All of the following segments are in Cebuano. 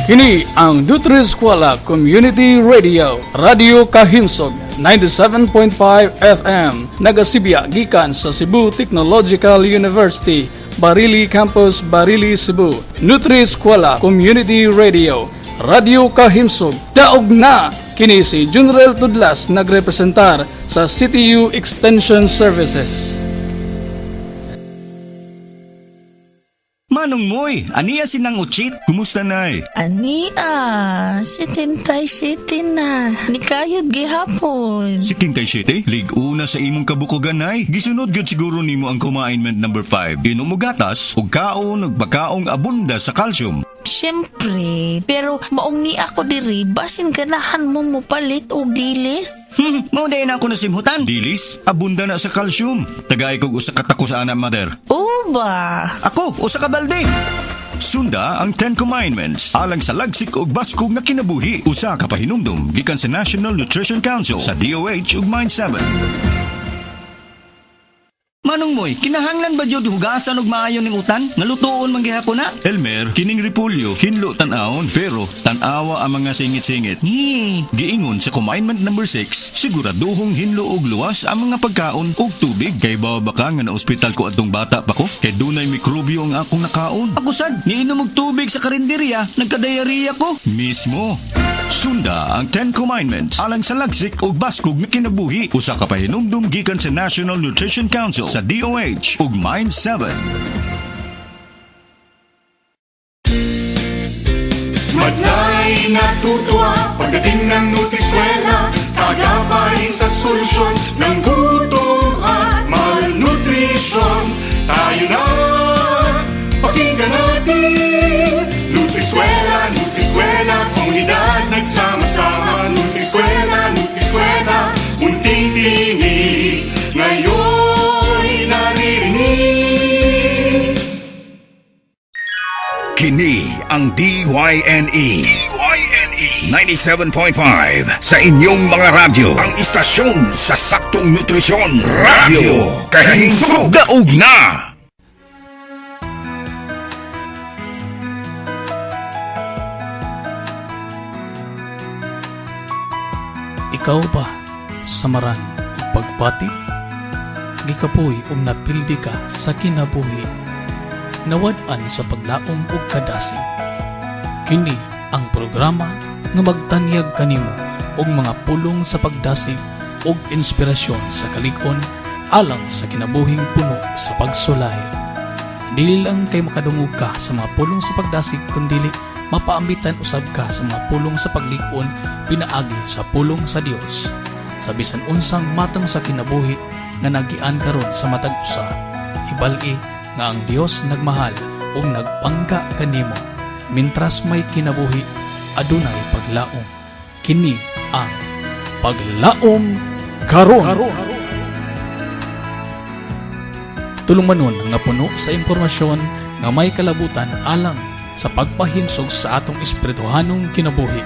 Kini ang Nutri-Eskwela Community Radio, Radio Kahimsog 97.5 FM, nagasibya gikan sa Cebu Technological University, Barili Campus, Barili, Cebu. Nutri-Eskwela Community Radio, Radio Kahimsog, daog na! Kini si General Tudlas nagrepresentar sa CTU Extension Services. Manong Moy, aniya sinang uchit? Kumusta, Nay? Ani ah, 77 na. Nikayod gihapon. Si King Tay City, lig-una sa imong kabukogan, Nay. Gisunod gyud siguro nimo ang commandment number 5. Inom og gatas ug kaon og pagkaong abunda sa calcium. Siyempre, pero maong ni ako diri, basin ganahan mo mo palit og dilis. Mao day na ako nasimhutan. Dilis, abunda na sa calcium. Tagay kog usa ka tako sa ana, mother. O ba? Ako, usa ka balde. Sunda ang 10 Commandments alang sa lagsik ug baskog nga kinabuhi. Usa ka pahinumdum gikan sa National Nutrition Council sa DOH ug Mind 7. Manong Moy, kinahanglan ba jud hugasan og maayo ning utan? Nga lutuon man gihapon na? Elmer, kining repolyo, hinlo tan-awon, pero tan-awa ang mga singit-singit. Ni, Giingon sa commandment number 6, siguraduhong hinlo og luwas ang mga pagkaon ug tubig. Kay bawa ba ka nga na-ospital ko atong bata pa ko? Kay dunay mikrobyo ang akong nakaon. Ako sad, niinom og tubig sa karinderya, nagkadayariya ko. Mismo. Sunda ang 10 Commandments alang sa lagsik ug baskog nga kinabuhi. Usa ka pahinumdum gikan sa National Nutrition Council sa DOH ug Mind 7. Madlay natutuwa pagdating ng Nutriskwela. Kagabay sa solusyon ng gutom at malnutrisyon. Tayo na, pakinggan natin. Nutriskwela, Nutriskwela, komunidad nagsama-sama. Nutriskwela, Nutriskwela, munting tinig ngayon'y naririnig. Kini ang DYNE. DYNE 97.5 sa inyong mga radyo. Ang istasyon sa saktong nutrisyon. Radyo Kahimsog. Daog na! Ikaw ba samaran ug pagbati? Gikapoy ug napildi ka sa kinabuhi. Nawad-an sa paglaom ug kadasig. Kini ang programa nga magtanyag kanimo og mga pulong sa pagdasig ug inspirasyon sa kalig-on alang sa kinabuhing puno sa pagsulay. Dili lang kay makadungog ka sa mga pulong sa pagdasig kundili mapaambitan usab ka sa mga pulong sa paglig-on pinaagi sa pulong sa Dios. Sa bisan unsang matang sa kinabuhi nga nagian karon sa matag usa, hibal-i nga ang Dios nagmahal ug nagpangga kanimo. Mintras may kinabuhi, adunay paglaom. Kini ang Paglaom Karon. Tulong manon nga puno sa impormasyon nga may kalabutan alang sa pagpahimsog sa atong espirituhanong kinabuhi.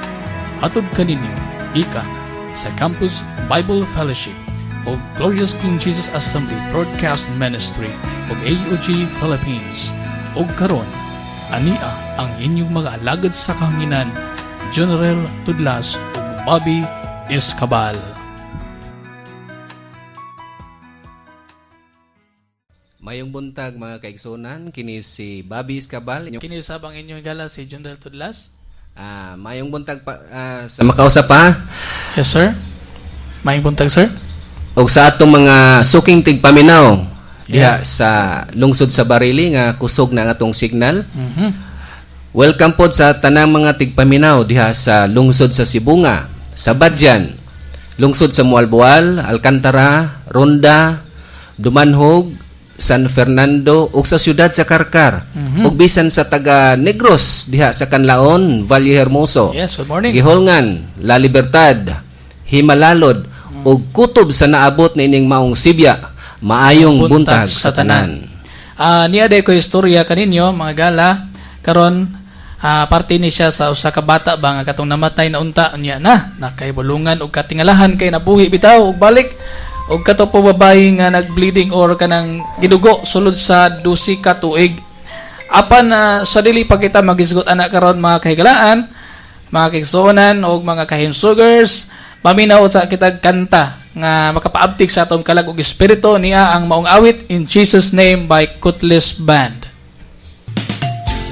Atod kaninyo gikan sa Campus Bible Fellowship o Glorious King Jesus Assembly Broadcast Ministry o AOG Philippines. Og karon, ania ang inyong mga alagad sa kahanginan, General Tudlas ug Bobby Escabal. Mayong buntag, mga kaigsunan, kini si Bobby Escabal. Kini usab ang inyong gala si General Tudlas. Mayong buntag pa, sa makausap pa. Yes, sir. Maayong buntag, sir. Og sa atong mga suking tigpaminaw diha sa lungsod sa Barili nga kusog na ang atong signal. Welcome pod sa tanang mga tigpaminaw diha sa lungsod sa Sibonga, sa Badyan, lungsod sa Moalboal, Alcantara, Ronda, Dumanhog, San Fernando ug sa siyudad sa Carcar. Ug bisan sa taga Negros diha sa Canlaon, Valle Hermoso. Yes, good morning. Giholngan, La Libertad, Himalalod ug kutob sa naabot niining maong sibya. Maayong buntag sa tanan. Niya day ko istorya kaninyo mga gala karon, parte ni siya sa usa ka bata ba nga katong namatay na unta niya na nakaibulungan og katingalahan kay nabuhi bitaw og balik, og kato po babae nga nag-bleeding or kanang gidugo sulod sa 12 ka tuig. Apan sa dili pa kita magisgot ana karon, mga kahigalaan, mga kaigsuonan og mga kahimsugers, maminaw sa kitag kanta nga makapaabtik sa atong kalag ug espiritu. Niya ang maong awit, "In Jesus Name" by Kutlis Band.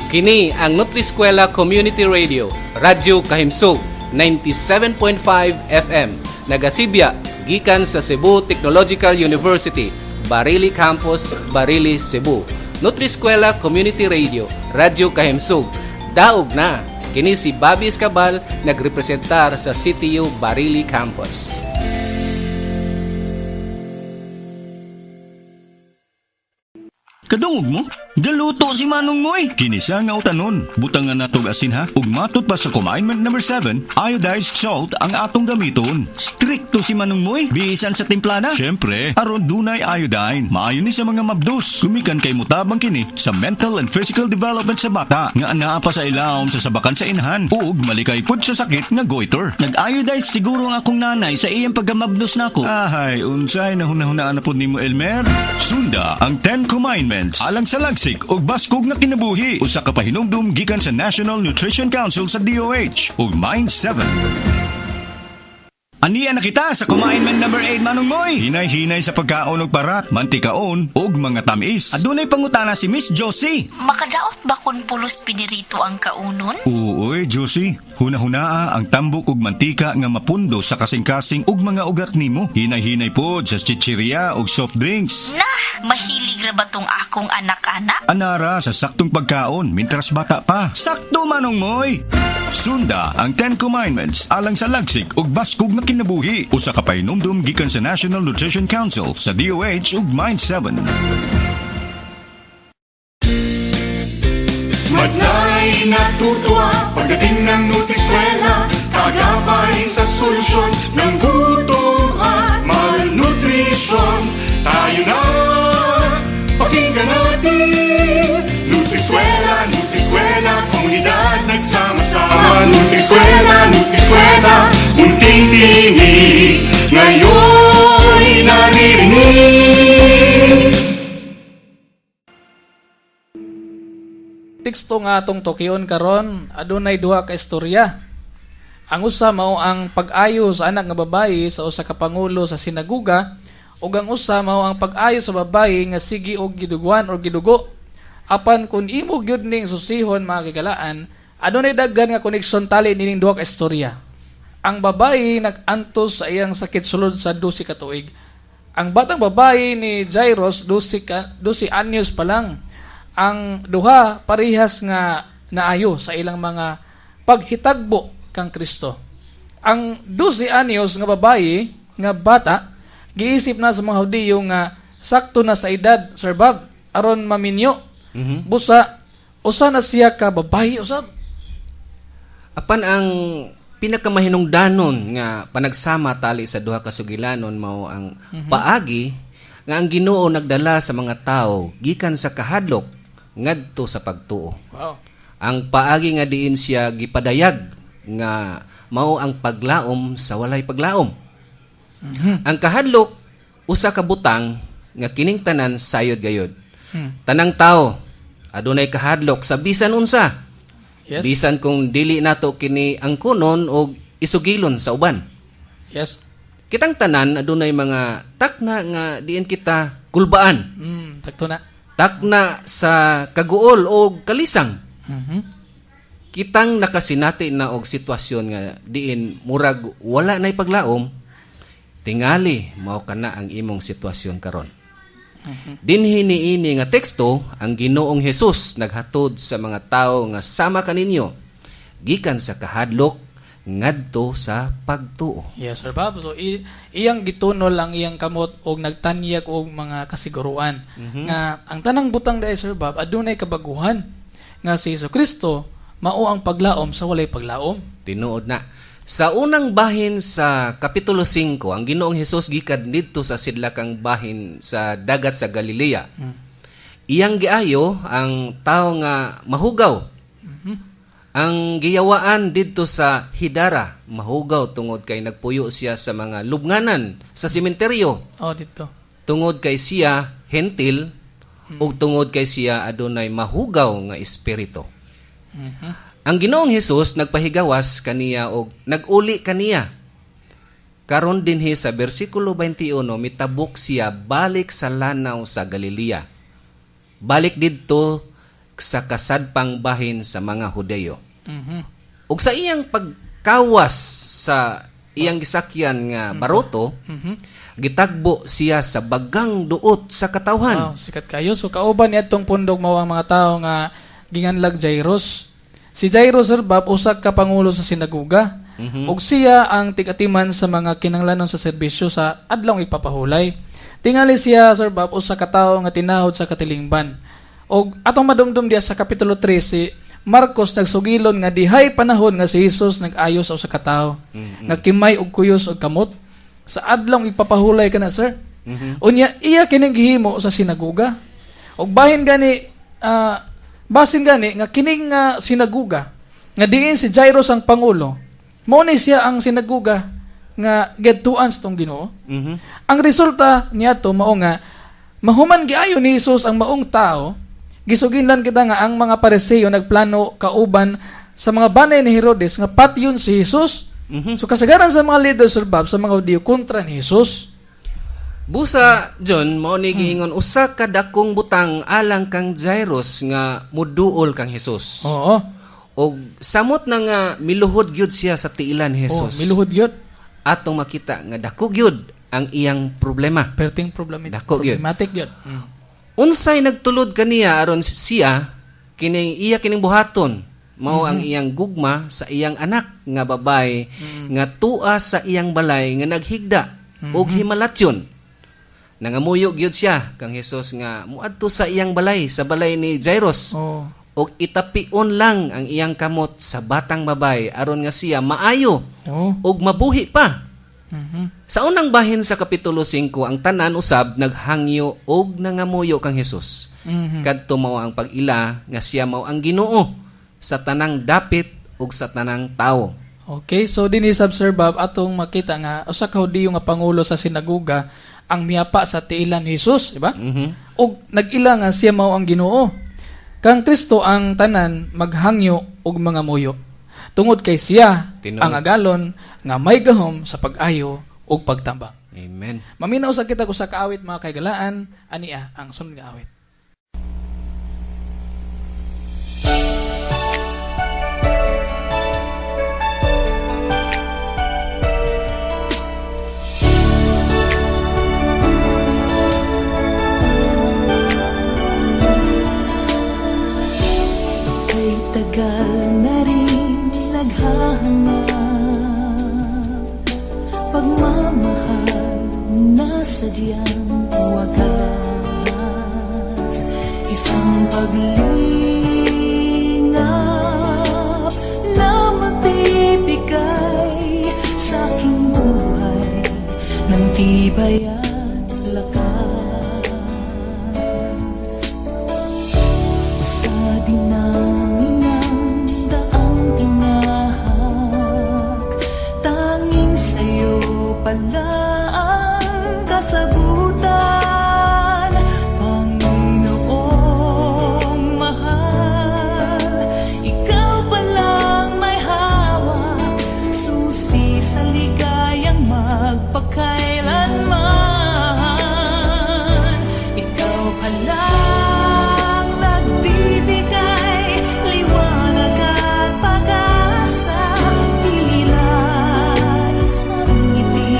Kini ang Nutriskwela Community Radio, Radyo Kahimsog 97.5 FM. Nagasibya gikan sa Cebu Technological University, Barili Campus, Barili, Cebu. Nutriskwela Community Radio, Radyo Kahimsog. Daog na. Kini si Bobby Escabal, nagrepresentar sa CTU Barili Campus. Kadungog mo? Galuto si Manong Moy. Kinisa nga utanon, butangan natog asin ha, ug matod pa sa commandment number 7, iodized salt ang atong gamiton. Strikto si Manong Moy. Bisan sa timplada. Siyempre, aron dunay iodine, maayo ni sa mga mabdos. Gumikan kay mutabang kini sa mental and physical development sa bata nga anaa pa sa ilawom sa sabakan sa inahan ug malikay pud sa sakit nga goiter. Nag-iodize siguro ang akong nanay sa iyang pagkamabdos nako. Ahay, unsay nahunahunaan na pud nimo, Elmer? Sunda ang 10 Commandments alang sa lagsik ug baskog nga kinabuhi. Usa ka pahinumdum gikan sa National Nutrition Council sa DOH ug Mind 7. Aniya na kita sa commandment number 8, Manong Moy. Hinay-hinay sa pagkaon og parat, mantikaon ug mga tamis. Adunay pangutana si Miss Josie. Makadaot ba kun pulos pinirito ang kaunon? Uoy, Josie. Huna-hunaa ang tambok ug mantika nga mapundo sa kasing-kasing ug mga ugat nimo. Hinay-hinay pod sa chichirya ug soft drinks. Nah, mahilig ra ba tong akong anak-anak? Anara sa saktong pagkaon mintras bata pa. Sakto, Manong Moy. Sunda ang 10 Commandments alang sa lagsik ug baskog nga kinabuhi. Usa ka pahinumdum gikan sa National Nutrition Council sa DOH ug Mind 7. Madlay natutuwa pagdating ng Nutriskwela. Kagabay sa solusyon ng gutom at malnutrisyon. Tayo na, pakinggan natin. Nutriskwela, Nutriskwela, komunidad nagsama-sama. Nutriskwela, Nutriskwela, munting tinig ngayon'y naririnig. Teksto nga atong tukion karon adunay duha ka istorya. Ang usa mao ang pag-ayo sa anak nga babayi sa usa ka pangulo sa sinaguga ug ang usa mao ang pag-ayo sa babayi nga sige og gidugwan or gidugo. Apan kun imo gyud ning susihon, mga kahigalaan, adunay daghan nga koneksyon tali nining duha ka istorya. Ang babayi nag-antos sa iyang sakit sulod sa 12 ka tuig. Ang batang babayi ni Jairus, 12 anyos pa lang. Ang duha parehas nga naayo sa ilang mga paghitagbo kang Kristo. Ang 12 anyos nga babayi nga bata giisip na sa mga Hudiyo nga sakto na sa edad, Sir Bob, aron maminyo. Busa usa na siya ka babayi usab. Apan ang pinakamahinungdanon nga panagsama tali sa duha ka sugilanon mao ang paagi nga ang Ginoo nagdala sa mga tao gikan sa kahadlok ngadto sa pagtuo. Ang paagi nga diin siya gipadayag nga mao ang paglaom sa walay paglaom. Ang kahadlok usa ka butang nga kining tanan sayod gayod. Tanang tao adunay kahadlok sa bisan unsa. Bisan kung dili nato kini angkonon og isugilon sa uban. Kitang tanan adunay mga takna nga diin kita kulbaan. Sakto na. Takna sa kaguol o kalisang. Kitang nakasinati na og sitwasyon nga diin murag wala nay paglaom, tingali mao kana ang imong sitwasyon karon. Dinhi niini nga teksto, ang Ginoong Hesus naghatod sa mga tawo nga sama kaninyo gikan sa kahadlok ngadto sa pagtuo. Yes, Sir Bob. So, iyang gitunol ang iyang kamot og nagtanyag og mga kasiguruan nga ang tanang butang diay, Sir Bob, adunay kabaguhan nga si Hesus Kristo mao ang paglaom sa walay paglaom. Tinuod na. Sa unang bahin sa Kapitulo 5, ang Ginoong Hesus gikan didto sa sidlakang bahin sa dagat sa Galilea. Iyang giayo ang tao nga mahugaw. Ang giyawaan didto sa Hidara, mahugaw tungod kay nagpuyo siya sa mga lubnganan sa sementeryo. Oh, dito. Tungod kay siya hentil, Ug tungod kay siya adunay mahugaw nga espiritu. Ang Ginoong Hesus nagpahigawas kaniya og naguli kaniya. Karon dinhi sa bersikulo 21, mitabok siya balik sa lanaw sa Galilea. Balik didto sa kasadpang bahin sa mga Hudeyo. Ug sa iyang pagkawas sa iyang gisakyan nga baroto, gitagbo siya sa bagang duot sa katawhan. Wow, sikat kayo. So kauban ni atong pundok mao ang mga tao nga ginganlag Jairus. Si Jairus, Sir Bob, usa ka pangulo sa sinagoga. Ug siya ang tig-atiman sa mga kinanglanon sa serbisyo sa adlawng ipapahulay. Tingali siya, Sir Bob, usa ka tawo nga tinahod sa katilingban. Og atong madumdum diya sa kapitulo 3, si Marcos nagsugilon nga dihay panahon nga si Jesus nag-ayo sa usa ka tawo nga kimay og kuyos og kamot sa adlawng ipapahulay kana, sir. Unya iya kining gihimo sa sinagoga. Og bahin gani basin gani nga kining nga sinagoga nga diin si Jairus ang pangulo, mao ni siya ang sinagoga nga giadtuan sa tong Ginoo. Ang resulta niadto mao nga mahuman giayo ni Jesus ang maong tao, gisuginlan kita nga ang mga Pariseo nagplano kauban sa mga banay ni Herodes nga patyon si Jesus. So kasagaran sa mga leaders, Sir Bob, sa mga Hudiyo kontra ni Jesus. Busa John, mao ni giingon usa ka dakong butang alang kang Jairus nga muduol kang Hesus. Og samot na nga miluhod gyud siya sa tiilan ni Oh, Jesus. miluhod gyud. Atong makita nga dako gyud ang iyang problema. Perting problem Dako gyud. problematic gyud. Unsay nagtulod kaniya aron siya kining iya kining buhaton mao ang iyang gugma sa iyang anak nga babay nga tua sa iyang balay nga naghigda og himalatyon. Nangamuyo gyud siya kang Hesus nga muadto sa iyang balay, sa balay ni Jairus. Og itapion lang ang iyang kamot sa batang babay aron nga siya maayo og mabuhi pa. Sa unang bahin sa kapitulo 5, ang tanan usab naghangyo og nangamuyo kang Hesus. Kadto mao ang pag-ila nga siya mao ang Ginoo sa tanang dapit ug sa tanang tawo. Okay, so dinhi sab, Sir Bob, atong makita nga usa ka Hudiyo nga pangulo sa sinagoga ang miyapa sa tiilan ni Jesus, di ba? Og nag-ila nga siya mao ang Ginoo. Kang Kristo ang tanan maghangyo og mga muyo. Tungod kay siya Tinuod. ang agalon nga may gahom sa pag-ayo ug pagtambang. Amen. Maminaw sa kita usa ka awit, mga kaigalaan, ania ang sunod nga awit. Kay tagal na rin naghahangad, pagmamahal na sadyang wagas, isang paglingap na magbibigay sa aking buhay ng tibay at lakas. Sa dinami ng daang tinahak, tanging sa'yo pala ang kasagutan. Panginoong mahal, ikaw palang may hawak, susi sa ligayang magpakailanman. Ikaw palang nagbibigay liwanag at pag-asa, tila isang ngiti.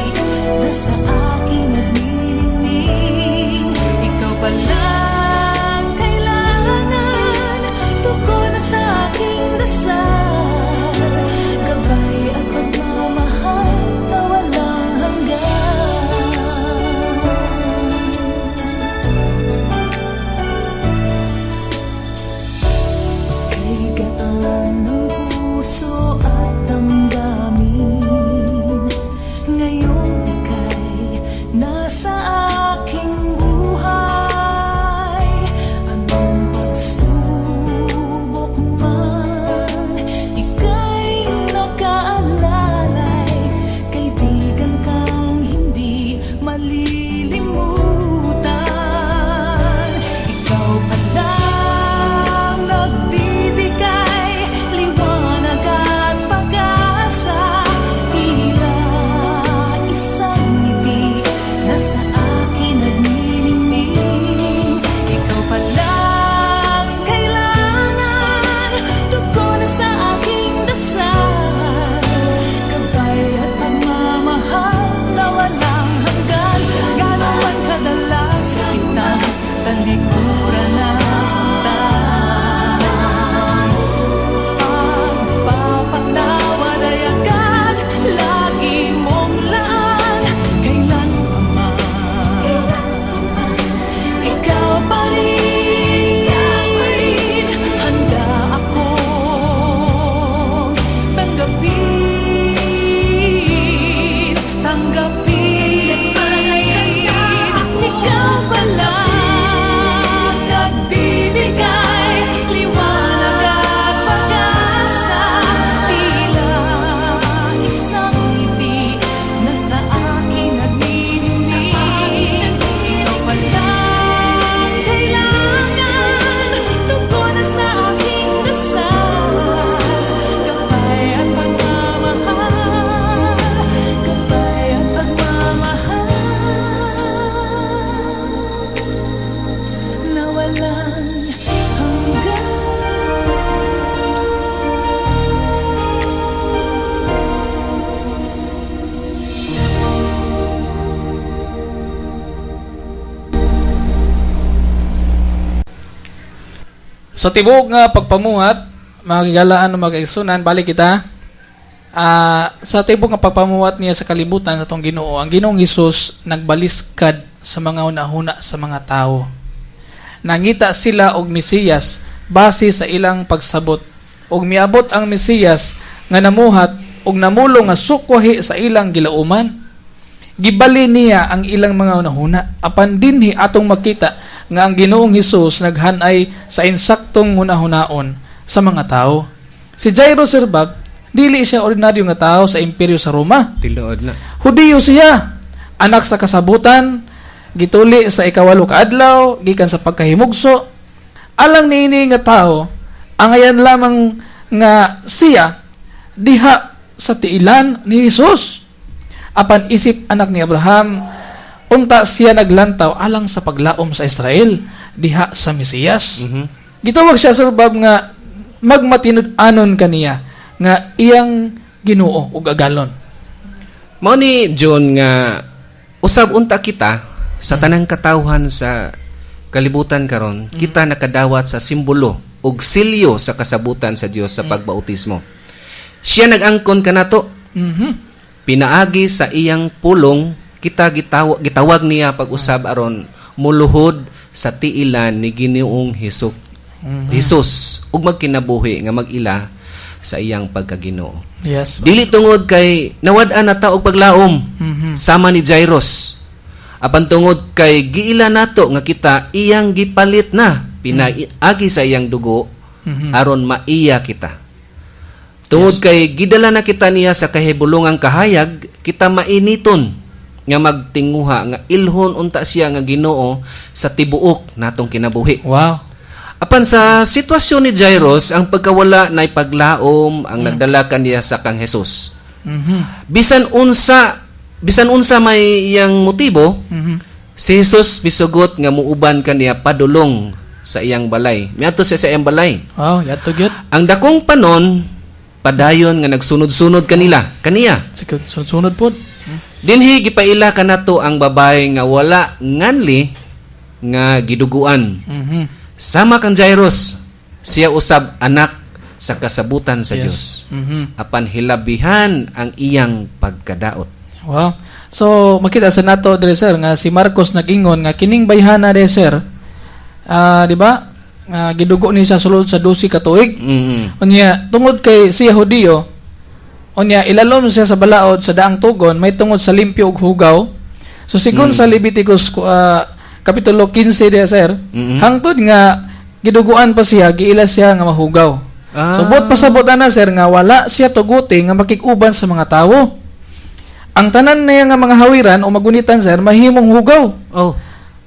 Sa tibok nga pagpamuhat, mga gigalaan o mga kaigsunan, balik kita. Sa tibok nga pagpamuhat niya sa kalibutan sa atong Ginoo, ang Ginoong Hesus nagbaliskad sa mga hunahuna sa mga tao. Nangita sila og Mesiyas base sa ilang pagsabot. Ug miabot ang Mesiyas nga namuhat ug namulong nga sukwahi sa ilang gilauman. Gibali niya ang ilang mga hunahuna. Apan dinhi atong makita nga ang Ginoong Hesus naghanay sa insaktong hunahunaon sa mga tao. Si Jairo, Sir Bob, dili siya ordinaryo nga tao sa imperyo sa Roma. Tinuod na. Hudiyo siya. Anak sa kasabutan, gituli sa 8 ka adlaw, gikan sa pagkahimugso. Alang niini nga tao, angayan lamang nga siya diha sa tiilan ni Jesus. Apan isip anak ni Abraham, unta siya naglantaw alang sa paglaom sa Israel diha sa Mesiyas. Gitawag siya, Sir Bob, nga magmatinud-anon kaniya nga iyang Ginoo ug agalon. Mao ni, John, nga usab unta kita sa tanang katawhan sa kalibutan karon, kita nakadawat sa simbolo ug selyo sa kasabutan sa Dios sa pagbautismo. Siya nag-angkon kanato. Pinaagi sa iyang pulong kita gitawag niya pag-usab aron muluhod sa tiilan ni Ginoong Hesus ug magkinabuhi nga mag-ila sa iyang pagkaginoo. Dili tungod kay nawad-an na ta og paglaom sama ni Jairus. Apan tungod kay giila nato nga kita iyang gipalit na pinaagi sa iyang dugo aron maiya kita. Tungod kay gidala na kita niya sa kahibulongang kahayag, kita mainiton nga magtinguha nga ilhon unta siya nga Ginoo sa tibuok natong kinabuhi. Apan sa sitwasyon ni Jairus, ang pagkawala na paglaom ang nagdala kaniya sa kang Jesus. Bisan unsa may iyang motibo, si Jesus misugot nga muuban kaniya padulong sa iyang balay. Miadto siya sa iyang balay. Wow, yato gyud. Ang dakong panon padayon nga nagsunod-sunod kanila, kaniya. Sige, sunod-sunod pod. Dinhi gipaila kanato ang babae nga wala nganli nga giduguan. Sama kang Jairus, siya usab anak sa kasabutan sa Dios. Apan hilabihan ang iyang pagkadaot. Wow. So makita sa nato dire, sir, nga si Marcos nag-ingon nga kining bayhana dire, sir. Di ba? Nga gidugo ni siya sulod sa 12 ka tuig. Unya tungod kay siya Hudiyo, unya ilalom siya sa balaod sa daang tugon may tungod sa limpyo ug hugaw. So sigon sa Leviticus kapitulo 15 diya, sir, hangtod nga giduguan pa siya, giila siya nga mahugaw. So buot pasabot ana, sir, nga wala siya tuguti nga makig-uban sa mga tawo. Ang tanan niya nga mga hawiran o magunitan, sir, mahimong hugaw.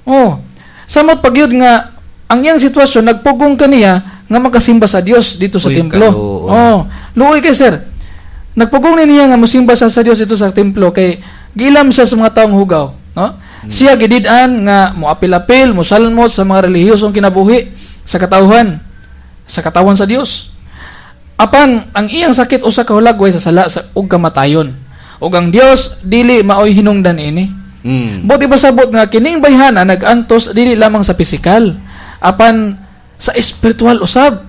Oh. Samot pagyud nga ang iyang sitwasyon nagpugong kaniya nga makasimba sa Dios dito sa Uy, templo. kaluoy. Oh, luoy kay, sir. Nagpugong ni niya nga mosimba siya sa Dios dito sa templo kay gilam siya sa mga taong hugaw, no? Siya gidid-an nga moapil-apil, mosalmot sa mga relihiyosong kinabuhi sa katawhan, sa katawan sa Dios. Apan ang iyang sakit usa ka hulagway sa sala sa ug kamatayon. Ug ang Dios dili maoy hinungdan ini. Buot ipasabot nga kining bayhana nag-antos dili lamang sa pisikal apan sa espiritual usab.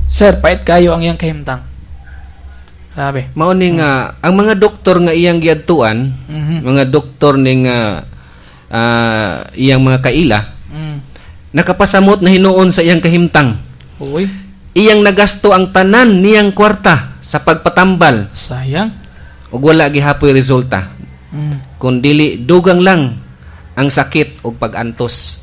Sir, pait kayo ang iyang kahimtang. Grabe. Mao ni nga ang mga doktor nga iyang giadtuan, mga doktor ning iyang mga kaila, nakapasamot na hinuon sa iyang kahimtang. Uy, Iyang nagasto ang tanan niyang kwarta sa pagpatambal sayang. Ug wala gihapoy resulta. Kun dili dugang lang ang sakit ug pag-antos.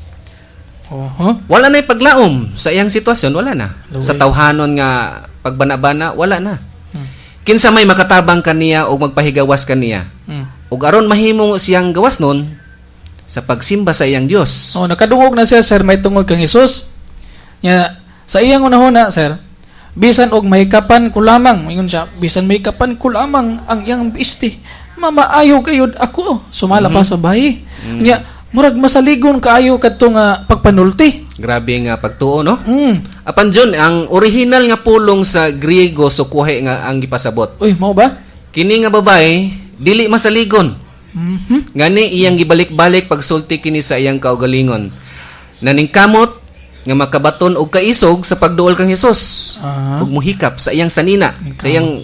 Wala na paglaom sa iyang sitwasyon, wala na. Luoy. Sa tawhanon nga pagbana-bana, wala na. Kinsa may makatabang kaniya o magpahigawas kaniya. Ug aron mahimo siyang gawas nun sa pagsimba sa iyang Dios. Oh, nakadungog na siya, sir, may tungod kang Hesus. Nya sa iyang unahuna, sir, bisan og mahikapan ko lamang, ingon siya, bisan mahikapan ko lamang ang iyang bisti, mamaayo kayod ako. Sumala pa sa bayi. Nya murag masaligon kaayo kadto nga pagpanulti. Grabe nga pagtuo, no? Mm. Apan John, ang original nga pulong sa Griego sukwahi nga ang gipasabot. Uy, mao ba? Kini nga babae dili masaligon. Ngani iyang gibalik-balik pagsulti kini sa iyang kaugalingon. Naningkamot Nga makabaton og kaisog sa pagduol kang Hesus. Ug muhikap sa iyang sanina, sa iyang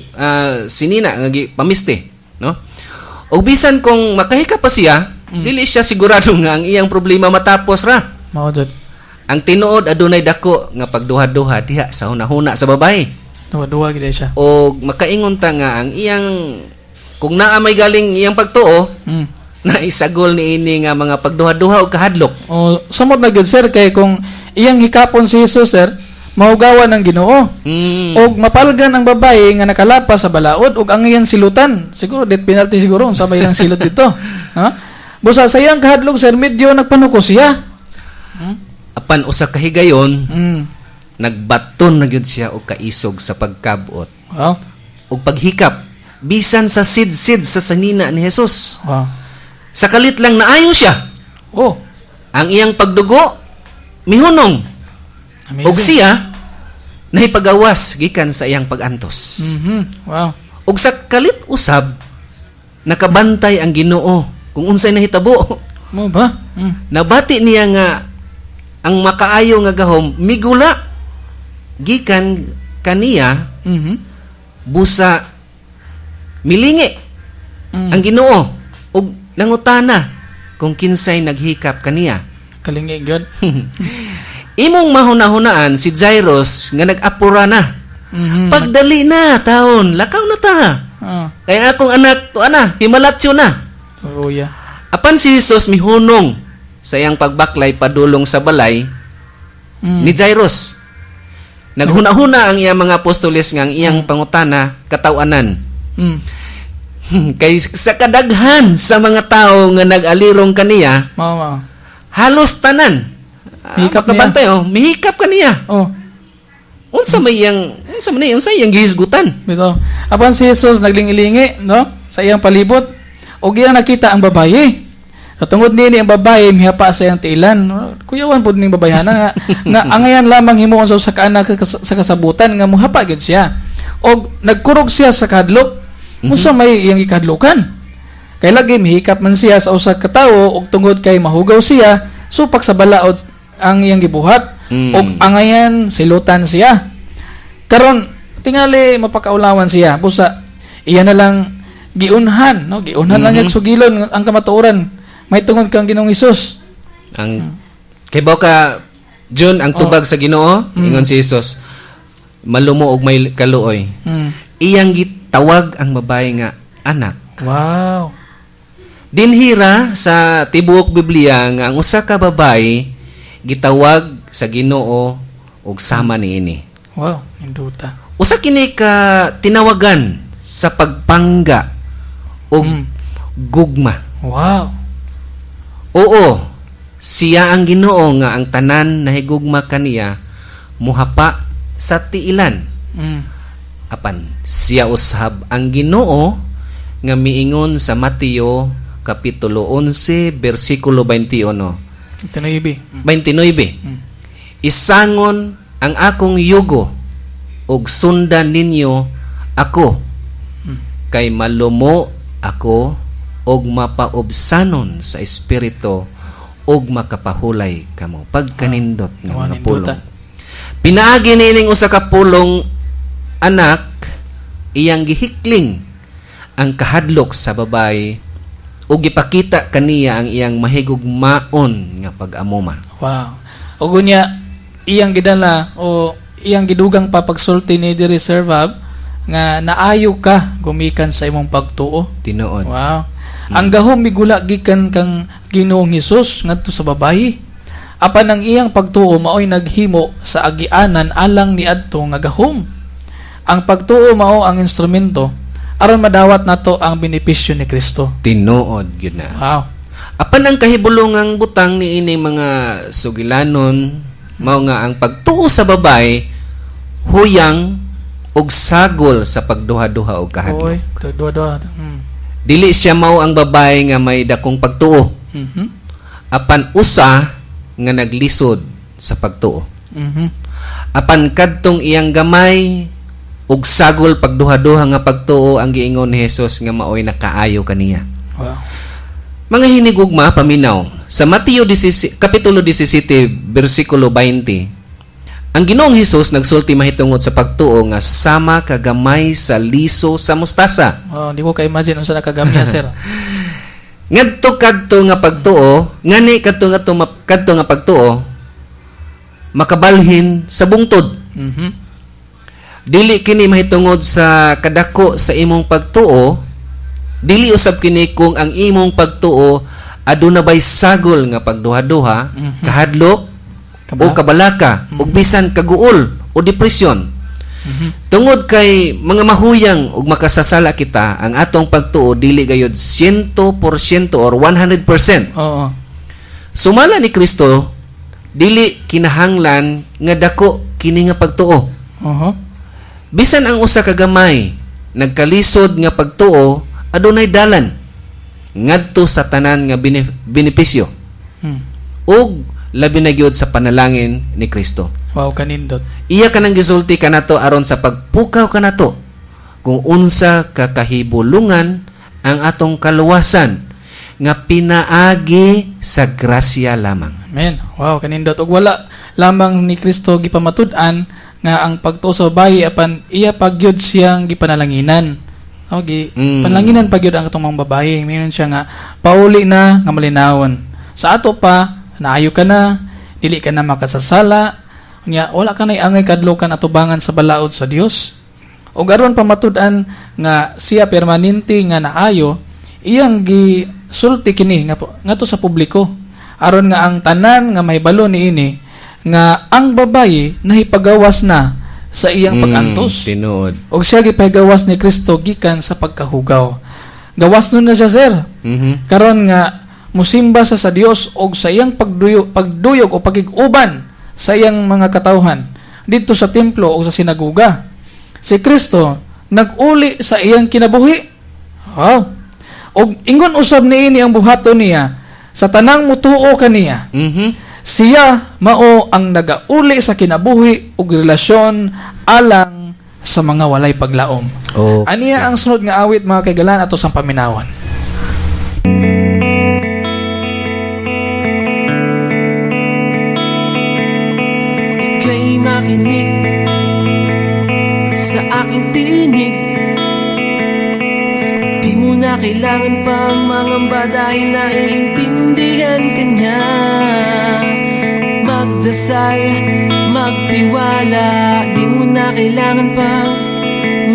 sinina nga gipamiste, no? Og bisan kung makahikap pa siya, dili siya sigurado nga ang iyang problema matapos ra. Mao jud. Ang tinuod, adunay dako nga pagduha-duha diha sa hunahuna sa babae. Duwa-duwa gid siya. Og makaingon ta nga ang iyang, kung naa may galing iyang pagtuo, na isagol ni ini nga mga pagduha-duha og kahadlok. O samot na gyud, sir, kay kung iyang hikapon si Jesus, sir, mahugawan ang Ginoo. Og mapalgan ang babae nga nakalapas sa balaod ug ang iyang silutan. Siguro death penalty siguro unsa may ilang silot dito. Ha? Busa sa iyang kahadlok, sir, medyo nagpanuko siya. Apan usa ka higayon, nagbaton na gyud siya og kaisog sa pagkabot ug paghikap bisan sa sidsid sa sanina ni Jesus. Sa kalit lang naayo siya. Ang iyang pagdugo mihunong. Amazing. Ug siya nahipagawas gikan sa iyang pagantos. Ug sa kalit usab nakabantay ang Ginoo kung unsay nahitabo. Mao ba? Nabati niya nga ang makaayo nga gahom migula gikan kaniya, busa milingi ang Ginoo ug nangutana kung kinsay naghikap kaniya. Kalingi gyud. Imong mahuna-hunaan si Jairus nga nag-apura na. "Pagdali na, taon, lakaw na ta. Kaya akong anak, tuwa na, himalatyo na." Oh, yeah. Apan si Jesus mihunong sa iyang pagbaklay padulong sa balay ni Jairus. Naghuna-huna ang iyang mga apostoles nga ang iyang pangutana katawanan. Kay sa kadaghan sa mga tao nga nag-alirong kaniya, Mao mao. halos tanan Mihikap niya. makabantay, oh, mihikap kaniya. Unsa man unsa iyang gihisgutan? Bitaw. Apan si Jesus naglingilingi, no? Sa iyang palibot. Ug iyang nakita ang babaye. So, tungod niini ang babaye mihapa sa iyang tiilan. Kuyawan pud ning babayhana nga angayan lamang himuon sa usa ka anak sa kasabutan nga muhapa gyud siya. Og nagkurog siya sa kahadlok. Unsa may iyang gikahadlokan? Kay lagi mihikap man siya sa usa ka tawo ug tungod kay mahugaw siya, supak sa balaod ang iyang gibuhat ug angayan silutan siya. Karon tingali mapakaulawan siya, busa iya na lang giunhan, no? Giunhan lang niya sugilon ang kamatuoran may tungod kang Ginoong Hesus. Ang kay ka Jun, ang tubag sa Ginoo, ingon si Jesus, malumo og may kaluoy. Iyang gitawag ang babae nga anak. Dinhira sa tibuok Biblia nga ang usa ka babae gitawag sa Ginoo og sama niini. Wow, induta. Usa kini ka tinawagan sa pagpangga og gugma. Oo, siya ang Ginoo nga ang tanan nahigugma kaniya muhapa sa tiilan. Apan siya usab ang Ginoo nga miingon sa Mateo kapitulo 11 bersikulo 21. 29. 29. "Isangon ang akong yugo ug sundan ninyo ako, kay malumo ako ug mapaubsanon sa espiritu ug makapahulay kamo." Pagkanindot nga Ah, mga nindota. pulong. Pinaagi niining usa ka pulong "anak", iyang gihikling ang kahadlok sa babae ug gipakita kaniya ang iyang mahigugmaon nga pag-amuma. Wow. Ug unya iyang gidala o iyang gidugang pa pagsulti ni diri, Sir Bob, nga naayo ka gumikan sa imong pagtuo. Tinuod. Wow. Ang gahom migula gikan kang Ginoong Hesus ngadto sa babayi. Apan ang iyang pagtuo maoy naghimo sa agianan alang niadto nga gahom. Ang pagtuo mao ang instrumento aron madawat nato ang benepisyo ni Kristo. Tinuod gyud na. Apan ang kahibulungang butang ni ini, mga sugilanon, mao nga ang pagtuo sa babae huyang og sagol sa pagduha-duha og kahadlok. Oy, duha-duha. Dili siya mao ang babae nga may dakong pagtuo. Apan usa nga naglisod sa pagtuo. Apan kadtong iyang gamay ug sagol pagduha-duha nga pagtuo ang giingon ni Jesus nga maoy nakaayo kaniya. Mga hinigugma paminaw, Sa Mateo 17, Kapitulo 17, bersikulo 20, ang Ginoong Hesus nagsulti mahitungod sa pagtuo nga sama kagamay sa liso sa mustasa. Oh, di ko ka-imagine unsa nakagamya, sir. Ngadto kadto nga pagtuo, ngani kadto nga pagtuo makabalhin sa bungtod. Dili kini mahitungod sa kadako sa imong pagtuo, dili usab kini kung ang imong pagtuo aduna bay sagol nga pagduha-duha, kahadlok o kabalaka, ug bisan kaguol o depresyon. Tungod kay mga mahuyang ug makasasala kita, ang atong pagtuo dili gayud 100% or 100%. Sumala ni Kristo, dili kinahanglan nga dako kini nga pagtuo. Bisan ang usa ka gamay nagkalisod nga pagtuo, adunay dalan ngadto sa tanan nga benepisyo. Ug labi na gyud sa panalangin ni Kristo. Wow, kanindot. Iya kanang gisulti kanato aron sa pagpukaw kanato kung unsa ka kahibulungan ang atong kaluwasan nga pinaagi sa grasya lamang. Amen. Wow, kanindot. Ug wala lamang ni Kristo gipamatud-an nga ang pagtuo sa babayi apan iya pagyud siyang gipanalanginan. Okay, panalanginan pagyud ang atong mga babayi. Minon siya nga pauli na nga malinawon. Sa ato pa, naayo ka na, dili ka na makasasala, unya wala ka nay angay kadlokan atubangan sa balaod sa Dios. Ug aron pamatud-an nga siya permanente nga naayo, iyang gisulti kini nga ngadto sa publiko aron nga ang tanan nga mahibalo niini nga ang babayi nahipagawas na sa iyang pag-antos. Tinuod. Og siya gipagawas ni Kristo gikan sa pagkahugaw. Gawas nun na siya, sir. Karon nga musimba sa Dios og sa iyang pagduyog o pagig-uban sa iyang mga katawhan didto sa templo o sa sinagoga. Si Kristo nag-uli sa iyang kinabuhi. Wow. Og ingon usab niini ang buhaton niya sa tanang mutuo kaniya. Siya mao ang nagauli sa kinabuhi ug relasyon alang sa mga walay paglaom. Aniya ang sunod nga awit, mga kaigalan, ato sang paminawan. Ika'y makinig sa aking tinig. Di mo na kailangan pang mangamba dahil naiintindihan ka niya. Magdasal, magtiwala, di mo na kailangan pang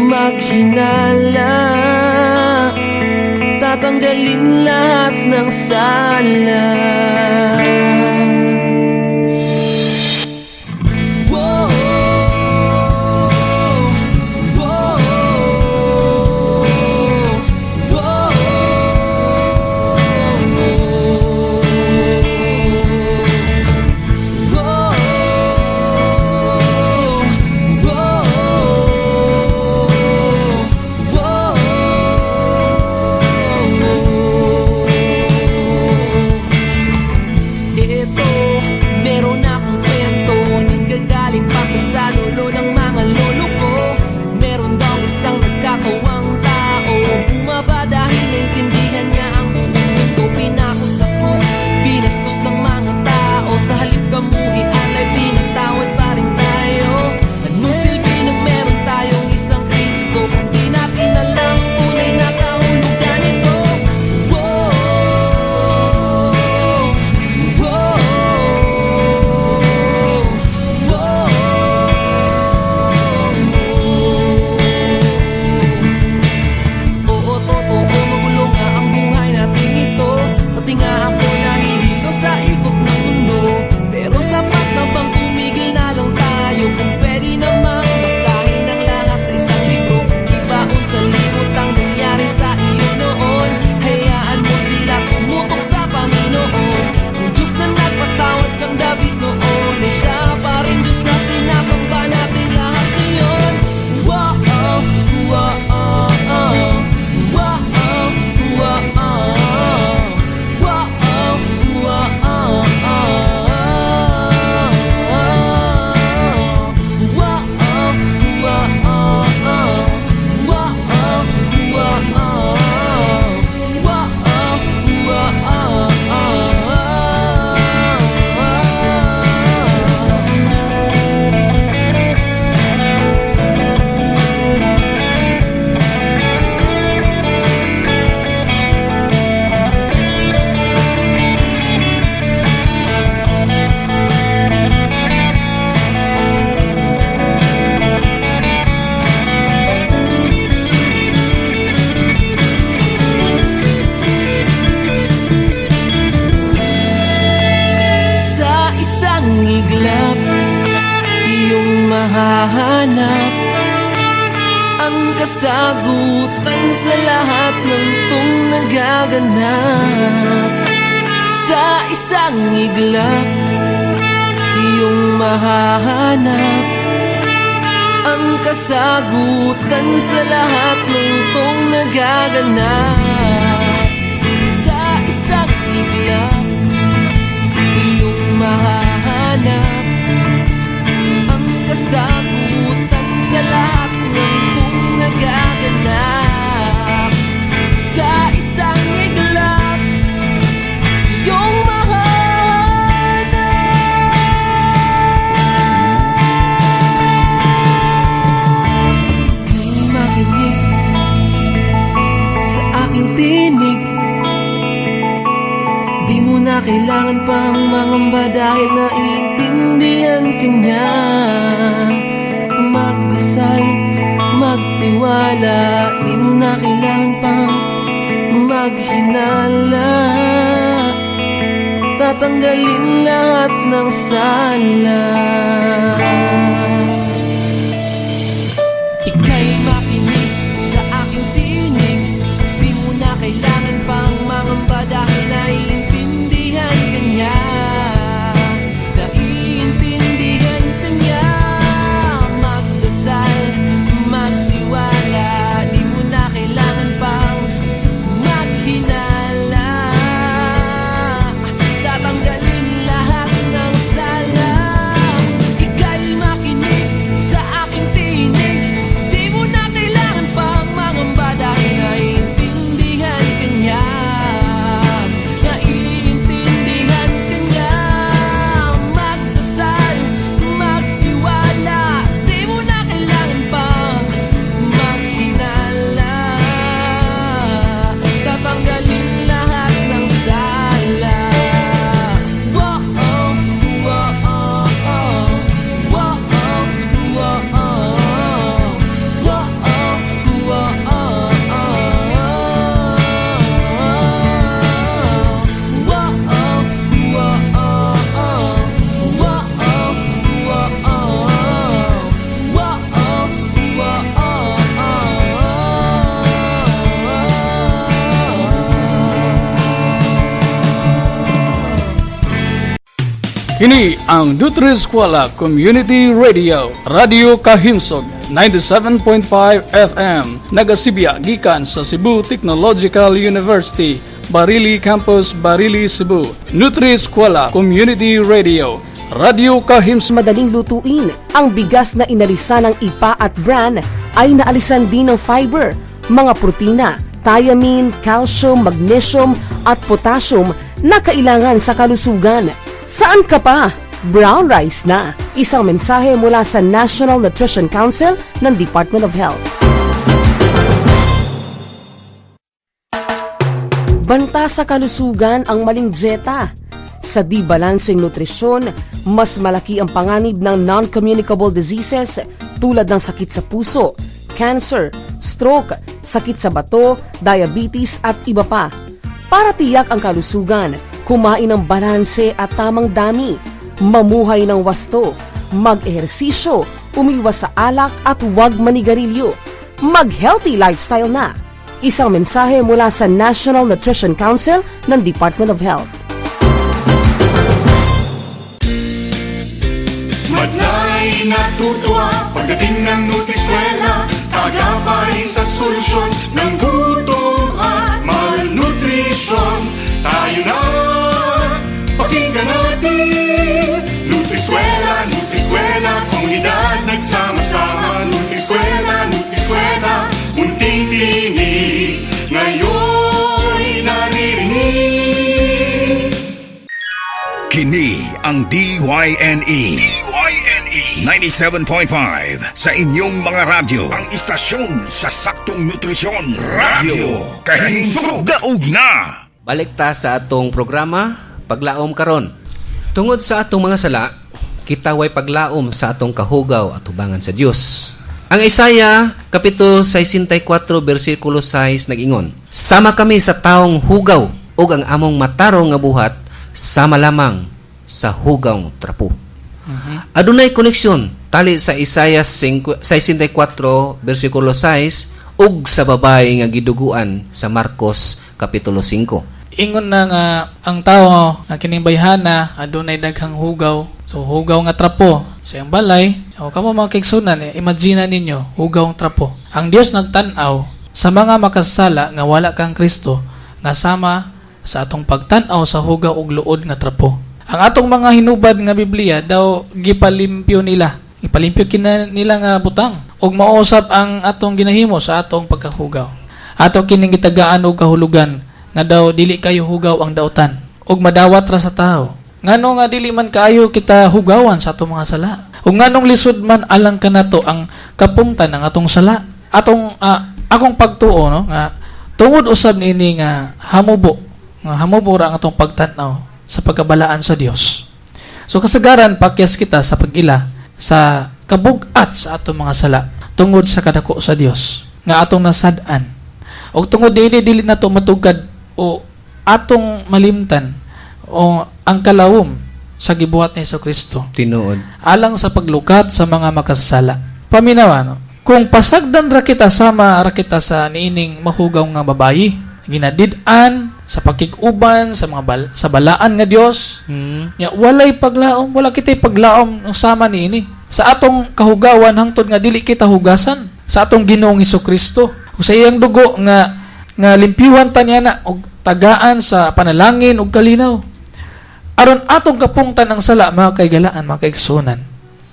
maghinala. Tatanggalin lahat ng sala. Whoa, whoa, whoa, whoa, whoa, whoa. Ito, meron akong kwento. Nanggagaling pa to sa lolo ng mga lolo ko. Meron daw isang nagkatawang tao, bumaba dahil naintindihan niya ang buong mundo. Pinako sa krus, binastos ng mga tao. Sa halip kamuhian ay pinatawad pa rin tayo. Anong silbi ng meron tayong isang Kristo kung di natin alam tunay na kahulugan nito? Whoa, whoa, whoa. Ang kasagutan sa lahat ng tong nagaganap. Sa isang iglap, iyong mahahanap ang kasagutan sa lahat ng tong nagaganap. Sa isang iglap, iyong mahahanap ang kasagutan sa lahat ng tong nagaganap. Sa isang iglap, iyong mahahanap. Ika'y makinig sa aking tinig. Di mo na kailangan pang mangamba dahil naiintindihan ka niya. Magdasal, magtiwala. Di mo na kailangan pang maghinala. Tatanggalin lahat ng sala. Ika'y makinig sa aking tinig. Di mo na kailangan pang mangamba dahil naiintindihan ka niya. Naiintindihan ka niya. Magdasal, magtiwala. Di mo na kailangan pang maghinala. Tatanggalin lahat ng sala. Ika'y makinig sa aking tinig. Di mo na kailangan pang mangamba dahil naiintindihan ka niya. Naiintindihan ka niya. Magdasal, magtiwala. Di mo na kailangan pang maghinala. Tatanggalin lahat ng sala. Whoa, whoa, oh. Whoa, whoa, oh. Whoa, whoa, oh, oh. Whoa, whoa, oh, oh. Whoa, whoa, oh. Whoa, whoa, oh. Kini ang Nutri-Eskwela Community Radio, Radio Kahimsog 97.5 FM, nagasibya gikan sa Cebu Technological University, Barili Campus, Barili, Cebu. Nutri-Eskwela Community Radio, Radio Kahimsog. Madaling lutuin. Ang bigas na inalisan ng ipa at bran ay naalisan din ng fiber, mga protina, thiamine, calcium, magnesium at potassium na kailangan sa kalusugan. Saan ka pa? Brown rice na. Isang mensahe mula sa National Nutrition Council ng Department of Health. Banta sa kalusugan ang maling dieta. Sa di balanseng nutrisyon, mas malaki ang panganib ng non-communicable diseases tulad ng sakit sa puso, cancer, stroke, sakit sa bato, diabetes at iba pa. Para tiyak ang kalusugan, kumain ng balanse at tamang dami, mamuhay ng wasto, mag-ehersisyo, umiwas sa alak at huwag manigarilyo. Mag-healthy lifestyle na! Isang mensahe mula sa National Nutrition Council ng Department of Health. Madlay natutuwa pagdating ng Nutriskwela. Kaagapay sa solusyon ng gutom at malnutrisyon. Tayo na, pakinggan natin. Nutriskwela, Nutriskwela, komunidad nagsama-sama. Nutriskwela, Nutriskwela, munting tinig ngayon'y naririnig. Kini ang DYNE. DYNE 97.5 sa inyong mga radyo. Ang istasyon sa saktong nutrisyon. Radyo Kahimsog. Daog na! Balik ta sa atong programa, Paglaom Karon. Tungod sa atong mga sala, kita way paglaom sa atong kahugaw at tubangan sa Dios. Ang Isaiah kapitulo 64 bersikulo 6 nag-ingon, "Sama kami sa taong hugaw ug ang among matarong nga buhat sama lamang sa hugaw trapo." Adunay koneksyon tali sa Isaiah 5, 64 bersikulo 6 ug sa babae nga giduguan sa Marcos kapitulo 5. Ingon na nga ang tao nga kining bayhana adunay daghang hugaw. So hugaw nga trapo sa iyang balay. O kamo mga kaigsunan, imagine ninyo hugaw ang trapo. Ang Dios nagtan-aw sa mga makasala nga wala kang Kristo nga sama sa atong pagtan-aw sa hugaw ug luod nga trapo. Ang atong mga hinubad nga Biblia daw gipalimpyo nila. Gipalimpyo kina nila nga butang ug mausap ang atong ginahimo sa atong pagkahugaw. Ato kining gitagaan og kahulugan nga daw dili kayo hugaw ang dautan ug madawat ra sa tao. Ngano nga dili man kaayo kita hugawan sa atong mga sala? Ug nganong lisod man alang kanato ang kapungtan ng atong sala? Atong akong pagtuo, no, nga tungod usab niini nga hamubo ra ang atong pagtan-aw sa pagkabalaan sa Dios. So kasagaran pakyas kita sa pag-ila sa kabug-at sa atong mga sala tungod sa kadako sa Dios nga atong nasad-an. Og tungod dili dili nato matugkad o atong malimtan o ang kalawom sa gibuhat ni Kristo Tinuod. Alang sa paglukat sa mga makasasala. Paminawa, no? Kung pasagdan ra kita, sama ra kita sa niining mahugaw nga babayi, ginadid-an sa pagkig-uban sa mga sa balaan nga Dios, nya walay paglaom, wala kitay paglaom ng sama niini. Sa atong kahugawan hangtod nga dili kita hugasan sa atong Ginoong Kristo. Ug sa iyang dugo nga nga limpyuhan ta niya na og tagaan sa panalangin ug kalinaw. Aron atong kapungtan ang sala, mga kaigalaan, mga kaigsunan.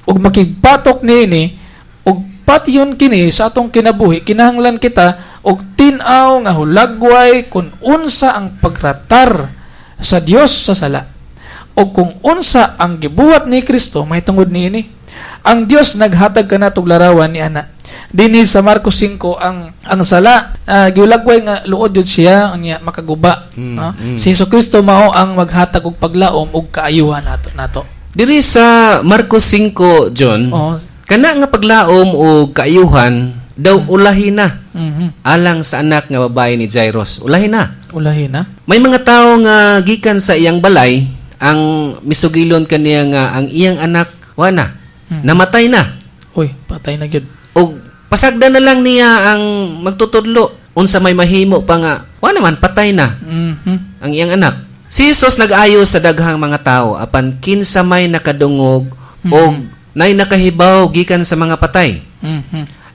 Ug makigpatok niini ug patyon kini sa atong kinabuhi, kinahanglan kita og tin-aw nga hulagway kung unsa ang pagratar sa Dios sa sala o kung unsa ang gibuhat ni Kristo mahitungod niini. Ang Dios naghatag kanatog larawan ni ana. Dinhi sa Marcos 5, ang sala giulagway nga luod yun siya unya makaguba, no? Si Hesus Kristo mao ang maghatag og paglaom ug kaayuhan nato nato. Diri sa Marcos 5, John, kana nga paglaom o kaayuhan daw ulahi na alang sa anak nga babae ni Jairus. Ulahi na. Ulahi na. May mga tao nga gikan sa iyang balay ang misugilon kaniya nga ang iyang anak wa na. Namatay na. Uy, patay na gyud. Og pasagdan na lang niya ang magtutudlo unsa may mahimo pa nga wa naman, patay na ang iyang anak. Si Jesus nag-ayo sa daghang mga tao, apan kinsa may nakadungog og nay nakahibaw gikan sa mga patay.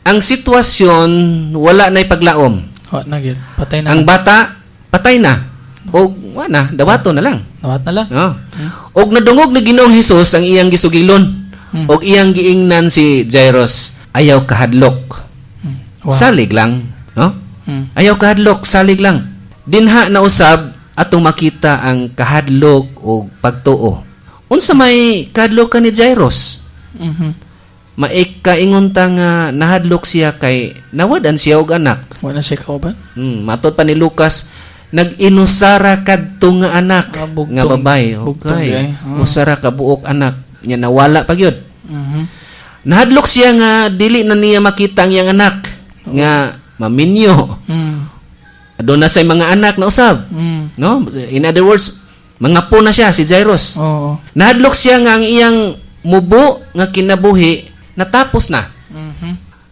Ang sitwasyon, wala na'y paglaom. Wa na gyud. Patay na. Ang bata patay na. Og wa na, dawato na lang. Nawat na lang. No. Og nadungog ni Ginoong Hesus ang iyang gisugilon. Og iyang giingnan si Jairus, "Ayaw kahadlok." Salig lang, no? Ayaw kahadlok, salig lang. Dinha na usab atong makita ang kahadlok o pagtuo. Unsa may kahadlok ni Jairus? Maikaingon ta nga nahadlok siya kay nawad-an siya og anak. Wa na siya kauban. Matod pa ni Lucas, nag-inusara kadto nga anak Ah, nga babae. Bugtong Okay. diay. Ah. Usara ka buok anak nya nawala pa gyud. Nahadlok siya nga dili na niya makita ang iyang anak nga maminyo. Aduna say mga anak na usab. No? In other words, mga po na siya si Jairus. Nahadlok siya nga ang iyang mubo nga kinabuhi natapos na.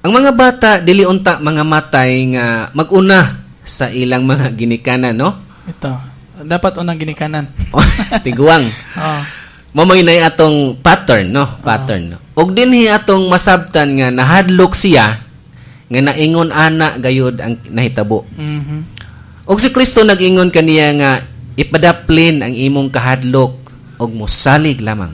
Ang mga bata dili unta mga matay nga maguna sa ilang mga ginikanan, no? Ito. Dapat unang ginikanan. Tiguang. Mao man nay atong pattern, no? Pattern, no? Og dinhi atong masabtan nga nahadlok siya nga naingon ana gayud ang nahitabo. Og si Kristo nag-ingon kaniya nga ipadaplin ang imong kahadlok og mosalig lamang.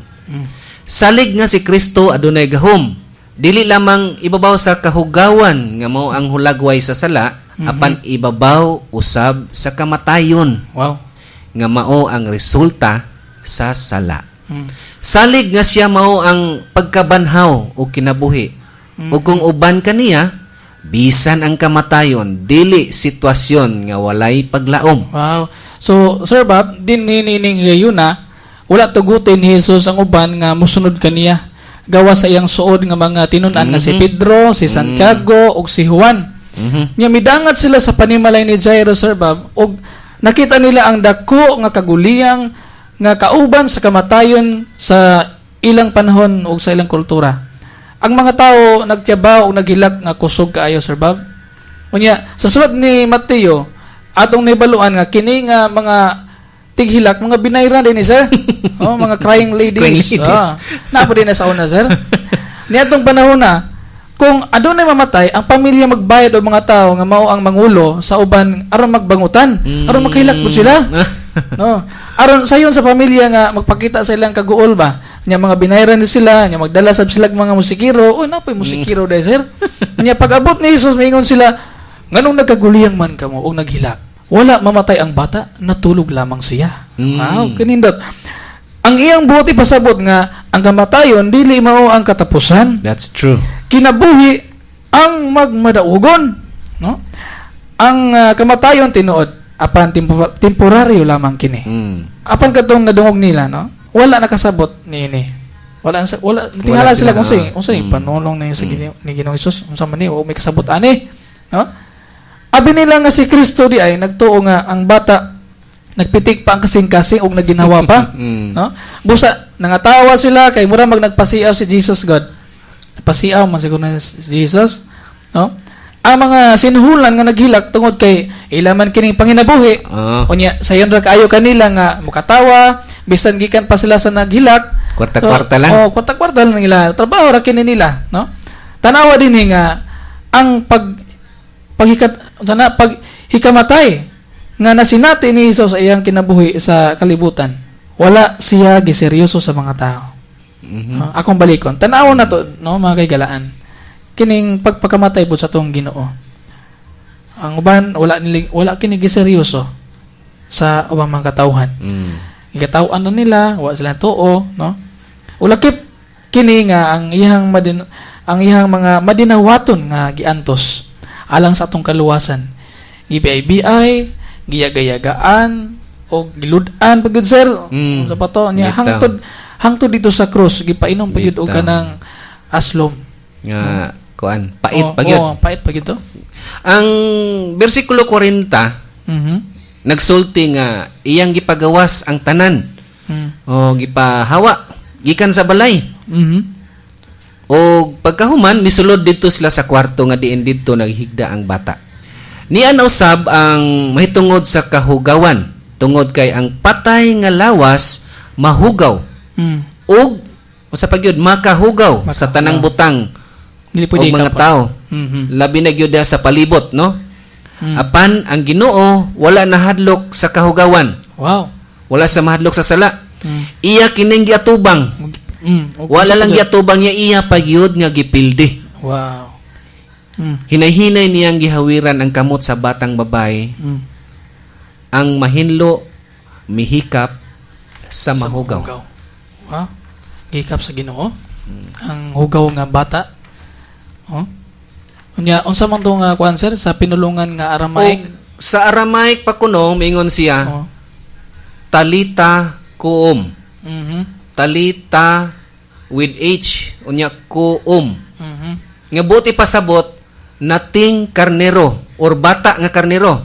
Salig nga si Kristo adunay gahom. Dili lamang ibabaw sa kahugawan nga mao ang hulagway sa sala, apan ibabaw usab sa kamatayon. Nga mao ang resulta sa sala. Salig nga siya mao ang pagkabanhaw o kinabuhi. O kung uban kaniya, bisan ang kamatayon, dili sitwasyon nga walay paglaom. Wow. So, Sir Bob, din nining higayuna, wala tugutin ni Jesus ang uban nga musunod kaniya. Gawa sa iyang suod nga mga tinun-an nga si Pedro, si Santiago, ug si Juan. Nya midangat sila sa panimalay ni Jairus, Sir Bob, ug nakita nila ang dako nga kaguliyang nga kauban sa kamatayon sa ilang panahon ug sa ilang kultura. Ang mga tao nagtiyabaw ug naghilak nga kusog kaayo, Sir Bob. Unya, sa sulat ni Mateo, atong nahibaluan nga kini nga mga tighilak, mga binayra din ni, sir. Oh, mga crying ladies. Crying ladies. Ah, naa po din na sa una, sir. Niadtong panahon na kung adunay mamatay, ang pamilya magbayad og mga tao nga mao ang mangulo sa uban aron magbangutan, aron makahilak po sila. No. Aron sayon sa pamilya nga magpakita sa ilang kaguol ba. Nya mga binayran ni sila, nya magdala sab sila og mga musikero. Uy, napoy musikero dai, sir. Nya pag-abot ni Jesus, maingon sila, "Nganong nagkaguliyang man kamo og naghilak? Wala mamatay ang bata, natulog lamang siya." Wow, kanindot. Ang iyang buot ipasabot nga ang kamatayon dili mao ang katapusan. That's true. Kinabuhi ang magmadaugon, no? Ang kamatayon tinuod, apan temporaryo lamang kini. Apan katong nadungog nila, no? Wala nakasabot niini. Wala wala tingala Wala sila sila, kung unsay panulong na sa ni Ginoong Hesus, unsa man ni, wa may kasabot ani, no? Abi nila nga si Kristo di ay nagtuo nga ang bata nagpitik pa ang kasing-kasing ug naginhawa pa. No? Busa nangatawa sila kay mura mag nagpasiaw si Jesus God. Pasiaw man siguro na si Jesus, no? Ang mga sinuhulan nga naghilak tungod kay ilaman kining panginabuhi. Unya sayon ra kaayo kanila nga mukatawa bisan gikan pa sila sa naghilak. Kwarta-kwarta lang. Oh, kwarta-kwarta lang nila. Trabaho ra kini nila, no? Tanawa din eh nga ang pag paghikat sana pag hikamatay nga nasinati ni Jesus sa iyang kinabuhi sa kalibutan. Wala siya giseryoso sa mga tao. No? Akong balikon. Tanawa na to, no, mga kaigalaan. Kining pagpakamatay po sa atong Ginoo. Ang uban wala kini giseryoso sa ubang mga katawhan. Gikataw-an na nila, wala sila tuo, no? Ulakip kini nga ang iyang mga madinawaton nga giantos alang sa atong kaluwasan. Gibiay-biay, giyagayagaan o gilud-an pa gyud, sir. Sa pato niya Bitaw. Hangtod hangtod dito sa krus gipainom pa gyud og Bitaw. kanang aslom. Nga kuan, pait Oh, pa gyud. Oh, pait pa gyud to. Ang bersikulo 40 nagsulti nga iyang gipagawas ang tanan. O gipahawa gikan sa balay. O pagkahuman misulod didto sila sa kwarto nga diin didto naghigda ang bata. Nian usab ang mahitungod sa kahugawan tungod kay ang patay nga lawas mahugaw ug usa pa gyud makahugaw sa tanang butang Dili og pwede mga ikapon. tao. Labi na gyud diha sa palibot, no? Apan ang Ginoo wala nahadlok sa kahugawan. Wala sa mahadlok sa sala. Iya kining giatubang. Wala lang giatubang niya, iya pa gyud nga gipildi. Hinay-hinay niyang gihawiran ang kamot sa batang babae. Ang mahinlo mihikap sa mahugaw. Hugaw. Wow. Gihikap sa Ginoo. Ang hugaw nga bata. Oh. Unya, unsa man to nga kuan, sir, sa pinulungan nga Aramaic? Og sa Aramaic pa kuno mingon siya "Talita koum." Talita with H, unya koum. Nga buot ipasabot, nating karnero or bata nga karnero.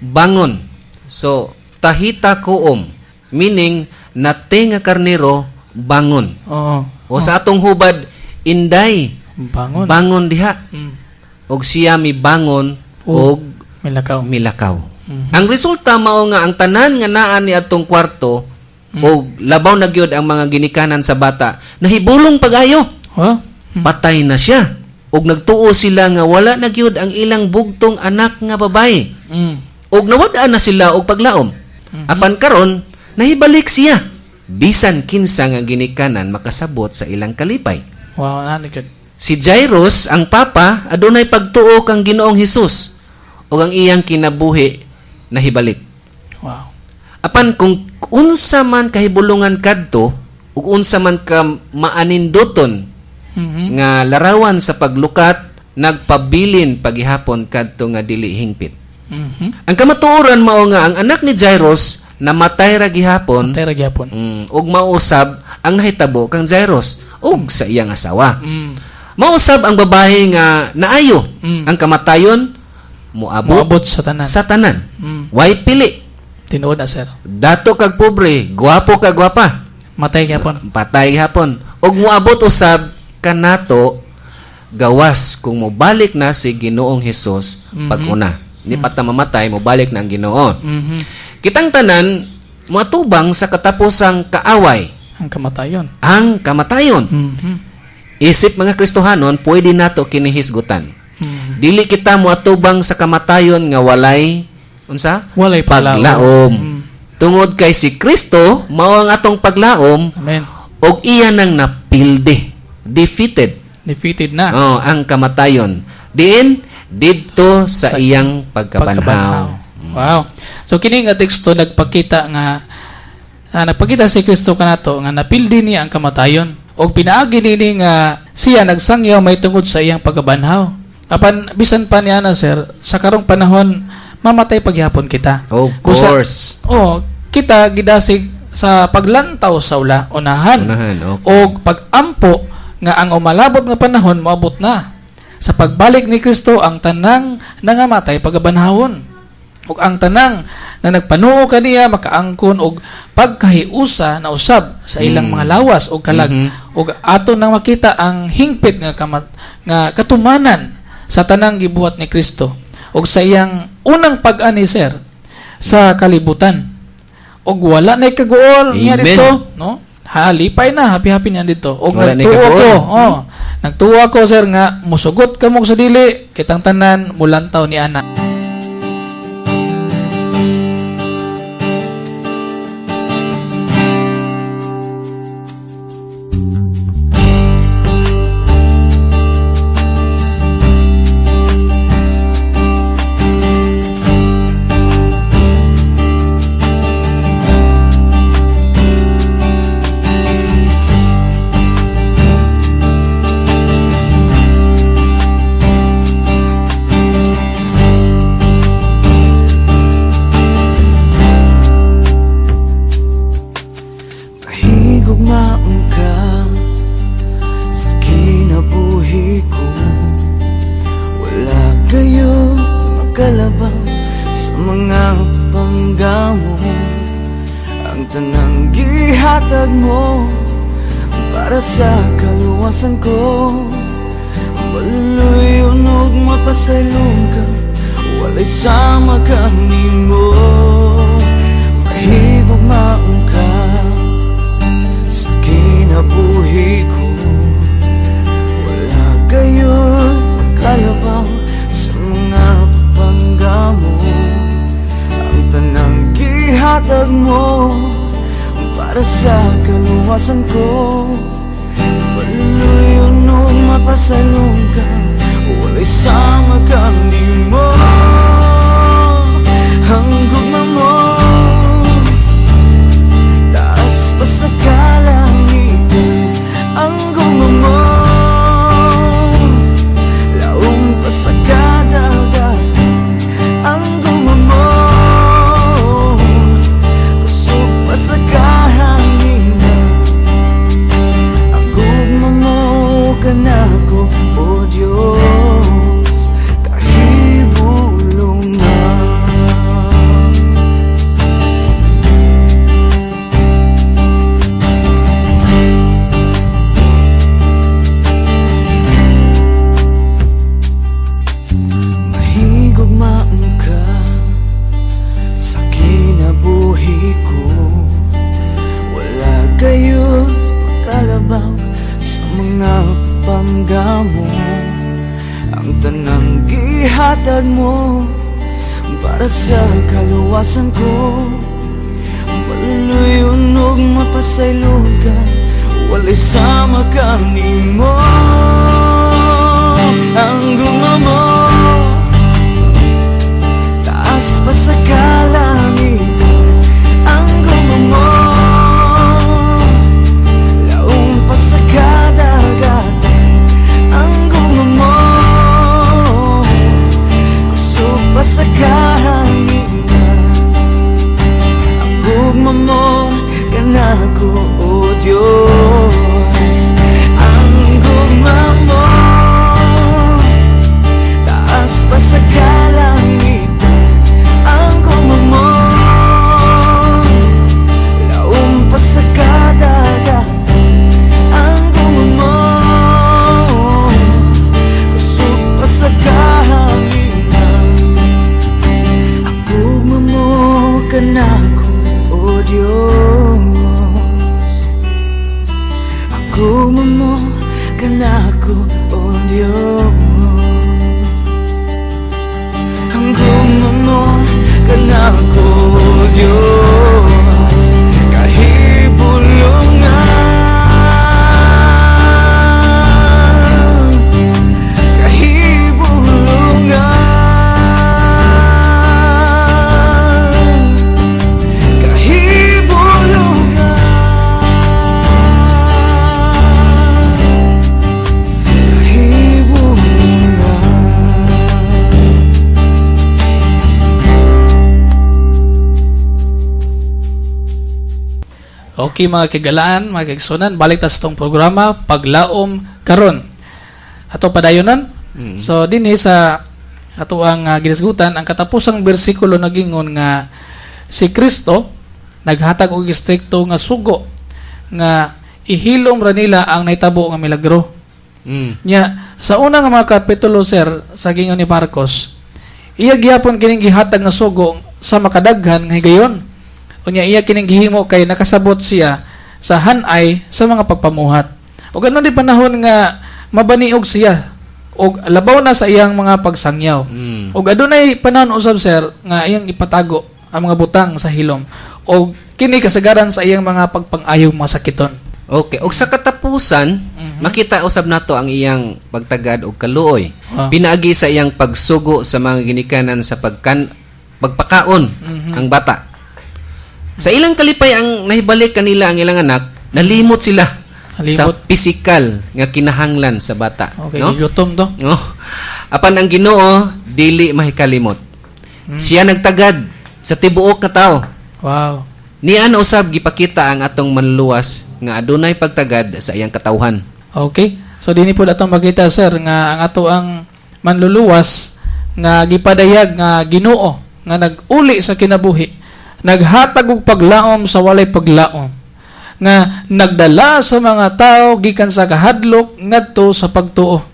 Bangon. So tahita koum meaning nating nga karnero, bangon. O sa atong hubad, inday, Bangon. Bangon diha. Og siya mibangon Og og milakaw. Milakaw. Ang resulta mao nga ang tanan nga naa ni atong kwarto og labaw na gyud ang mga ginikanan sa bata nahibulong pag-ayo. Huh? Patay na siya. Og nagtuo sila nga wala na gyud ang ilang bugtong anak nga babae. Og nawad-an na sila og paglaom. Apan karon nahibalik siya. Bisan kinsa nga ginikanan makasabot sa ilang kalipay. Wow, nani gyud. Si Jairus, ang papa, adunay pagtuo kang Ginoong Hesus ug ang iyang kinabuhi nahibalik. Apan kung unsa man kahibulungan kadto ug unsa man ka maaninduton nga larawan sa paglukat, nagpabilin pagihapon kadto nga dili hingpit. Ang kamatuoran mao nga ang anak ni Jairus namatay ra gihapon. Namatay ra gihapon. Ug mausab ang nahitabo kang Jairus ug sa iyang asawa. Mausab ang babae nga naayo. Ang kamatayon moabot, Moabot sa tanan. Sa tanan. Way pili. Tinuod na, sir. Dato kag pobre, gwapo kag gwapa. Matay gihapon. Patay gihapon. Ug moabot usab kanato gawas kung mobalik na si Ginoong Hesus pag-una. Hindi pa ta mamatay, mobalik na ang Ginoo. Kitang tanan moatubang sa katapusang kaaway, Ang kamatayon. Ang kamatayon. Isip mga Kristohanon, pwede nato kini hisgutan. Dili kita moatubang sa kamatayon nga walay unsa? Walay paglaom. Paglaom. Tungod kay si Kristo mao ang atong paglaom. Amen. Og iya nang napilde, defeated. Defeated na. Oh, ang kamatayon. Diin didto sa iyang pagkabanhaw. Wow. So kini nga teksto nagpakita nga nagpakita si Kristo kanato nga napildi niya ang kamatayon og pinaagi nini nga siya nagsangyaw may tungod sa iyang pagkabanhaw. Apan bisan pa niya na, sir, sa karong panahon mamatay pagyapon kita. Of Kusa- course. Oh, kita gidasig sa paglantaw sa ula unahan. Unahan, okay. Og pagampo nga ang umalabot nga panahon moabot na. Sa pagbalik ni Kristo, ang tanang nangamatay pagabanhawon. Ug ang tanang na nagpanuo kaniya makaangkon og pagkahiusa na usab sa ilang mga lawas ug kalag, ug ato nang makita ang hingpit nga nga katumanan sa tanang gibuhat ni Kristo ug sa iyang unang pag-ani, sir, sa kalibutan. Ug wala nay kaguol niya Amen. dito, no? Halipay na, happy happy niya dito. Ug Wala nay nagtuo kaguol. ko, oh, nagtuo ako, sir, nga musugot kamo sa dili, kitang tanan mulantaw ni ana. Mahigugmaon ka sa kinabuhi ko. Wala kayo makalabang sa mga panggamo. Ang tanang gihatag mo para sa kaluwasan ko. Maluloy ug mapasaylong ka, walay sama kanimo. Mahigugmaon ka sa kinabuhi ko. Wala kayo makalabang sa mga panggamo. Ang tanang gihatag mo para sa kaluwasan ko. Maluloy ug mapasalong ka, walay sama kanimo. Ang gugma mo taas pa sa kalangitan. Ang gugma mo laom pa sa kadagatan. Ang gugma mo kusog pa sa kahanginan. Ang gugma mo kanako, O Diyos, kahibulungan. Mahigugmaon ka sa kinabuhi ko. Wala kayo makalabang sa mga panggamo. Ang tanang gihatag mo para sa kaluwasan ko. Maluloy ug mapasaylong ka, walay sama kanimo. Ang gugma mo taas pa sa kalangitan. Ang gugma mo laom pa sa kadagatan. Ang gugma mo kusog pa sa kahanginan. Ang gugma mo kanako, O Diyos. Ang gugma mo taas pa sa kalangitan. Ang gugma mo laom pa sa kadagatan. Ang Nako, Diyos, kahibulungan, kahibulungan, kahibulungan, kahibulungan. Okay, mga kagalaan, mga kaigsunan, balik ta sa itong programa Paglaom Karon. Ato padayonon. So dinhi sa ato ang ginisgutan ang katapusang bersikulo, nagingon nga si Kristo naghatag og istrikto nga sugo nga ihilom ra nila ang nahitabo nga milagro. Nya sa una nga mga kapitulo, sir, sa gingon ni Marcos, iya gihapon kining gihatag nga sugo sa makadaghan nga higayon. Unya iya kining gihimo kay nakasabot siya sa hanay sa mga pagpamuhat. Ug ano di panahon nga mabaniog siya og labaw na sa iyang mga pagsangyaw. Ug adunay panahon usab, sir, nga iyang ipatago ang mga butang sa hilom og kini kasagaran sa iyang mga pagpang-ayong mga sakiton. Okay, og sa katapusan, makita usab nato ang iyang pagtagad og kaluoy. Pinaagi sa iyang pagsugo sa mga ginikanan sa pagpakaon ang bata. Sa ilang kalipay ang nahibalik kanila ang ilang anak, nalimot sila sa Nalimot. pisikal nga kinahanglan sa bata, Okay, no? gutom to. No? Apan ang Ginoo dili mahikalimot. Siya nagtagad sa tibuok nga tawo. Nian usab gipakita ang atong manluluwas nga adunay pagtagad sa iyang katawhan. Okay. So dinhi po atong makita, sir, nga ang ato ang manluluwas nga gipadayag nga Ginoo nga nag-uli sa kinabuhi, naghatag og paglaom sa walay paglaom, nga nagdala sa mga tao gikan sa kahadlok ngadto sa pagtuo.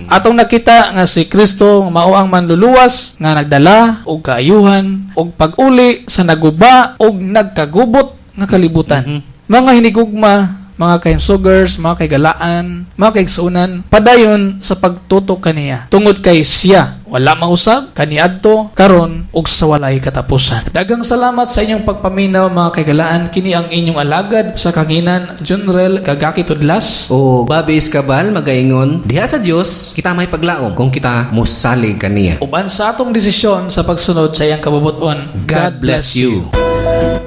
Atong nakita nga si Kristo mao ang manluluwas nga nagdala og kaayuhan og pag-uli sa naguba og nagkagubot nga kalibutan. Mga hinigugma, mga kahimsugers, mga kaigalaan, mga kaigsunan, padayon sa pagtuto kaniya. Tungod kay siya, wala mausab, kaniadto, karon ug sa walay katapusan. Daghang salamat sa inyong pagpaminaw, mga kaigalaan. Kini ang inyong alagad sa kaginan, Junrel Kagaki Tudlas. O Bobby Escabal magaingon, diha sa Dios kita may paglaom kung kita mosalig kaniya. Uban sa atong desisyon sa pagsunod sa iyang kabubuton. God bless you.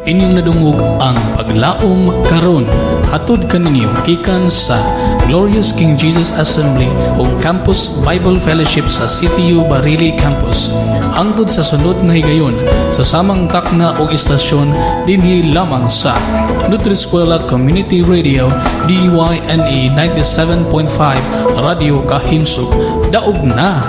Inyong nadungog ang Paglaom Karon. Hatod kaninyo gikan sa Glorious King Jesus Assembly o Campus Bible Fellowship sa CTU Barili Campus. Hangtod sa sunod nga higayon sa samang takna o istasyon, dinhi lamang sa Nutriskwela Community Radio, DYNE 97.5 Radio Kahimsog. Daog na!